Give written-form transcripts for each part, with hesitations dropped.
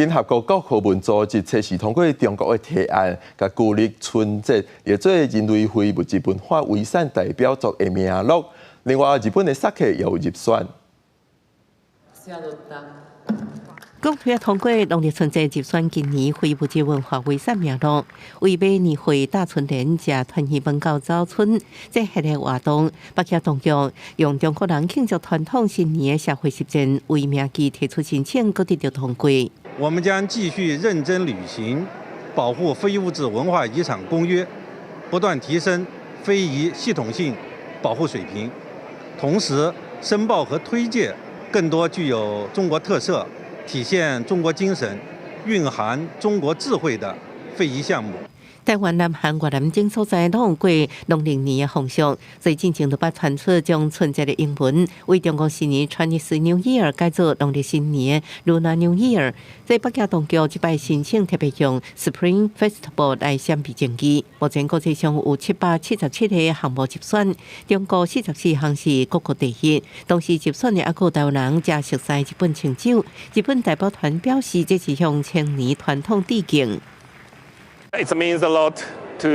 聯合國教科文組織測試通過中國的提案，共舊曆春節列做人類非物質文化遺產代表作的名錄。另外，日本的 sake 也有入選。國會通過農曆春節入選今年非物質文化遺產名錄，為馬年會打春聯、食團圓飯到走春這系列活動，北京當局用中國人慶祝傳統新年的社會實踐為名義提出申請，閣得著通過。我們將繼續認真履行《保護非物質文化遺產公約》，不斷提升非遺系統性保護水平，同時申報和推介更多具有中國特色、體現中國精神、蘊含中國智慧的非遺項目。台灣、南韓、越南等所在攏有過農曆年的風俗，所以進前就捌傳出將春節的英文為中國新年 Chinese New Year 改做農曆新年 Lunar New Year。這北京當局這擺申請特別用 Spring Festival 來閃避爭議。目前國際上有777個項目入選，中國44項是各國第一。同時入選的猶閣有台灣人誠熟似日本清酒。日本代表團表示，這是向千年傳統致敬。 It means a lot to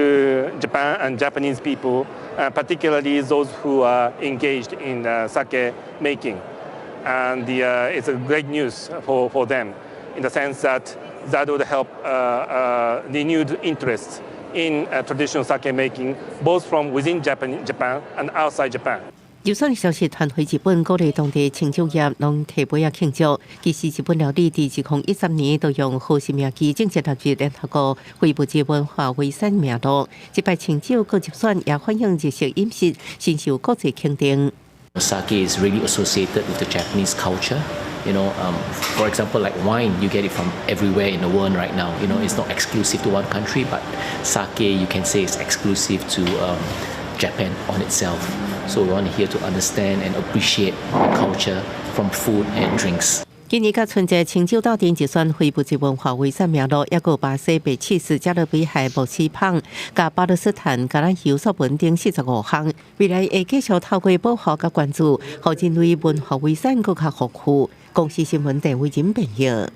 Japan and Japanese people, particularly those who are engaged in sake making. And it's a great news for them in the sense that that would help renewed interest in traditional sake making, both from within Japan and outside Japan. 入選消息傳回日本，鼓勵當地清酒業攏提杯仔慶祝。其實日本料理佇2013年就用和食名義正式納入聯合國非物質文化遺產名錄。這擺清酒閣入選，也反映日式飲食深受國際肯定。 Sake is really associated with the Japanese culture. For example, like wine, you get it from everywhere in the world right now. It's not exclusive to one country, but sake, you can say, is exclusive to Japan on itself. So we want here to understand and appreciate the culture from food and drinks. 今年佮春節清酒鬥陣入選非物質文化遺產名錄，猶閣有巴西白起司、加勒比海木斯胖、佮巴勒斯坦橄欖油素文等45項。未來會繼續透過保護佮關注，予人類文化遺產閣較豐富。公視新聞鄭偉仁編譯。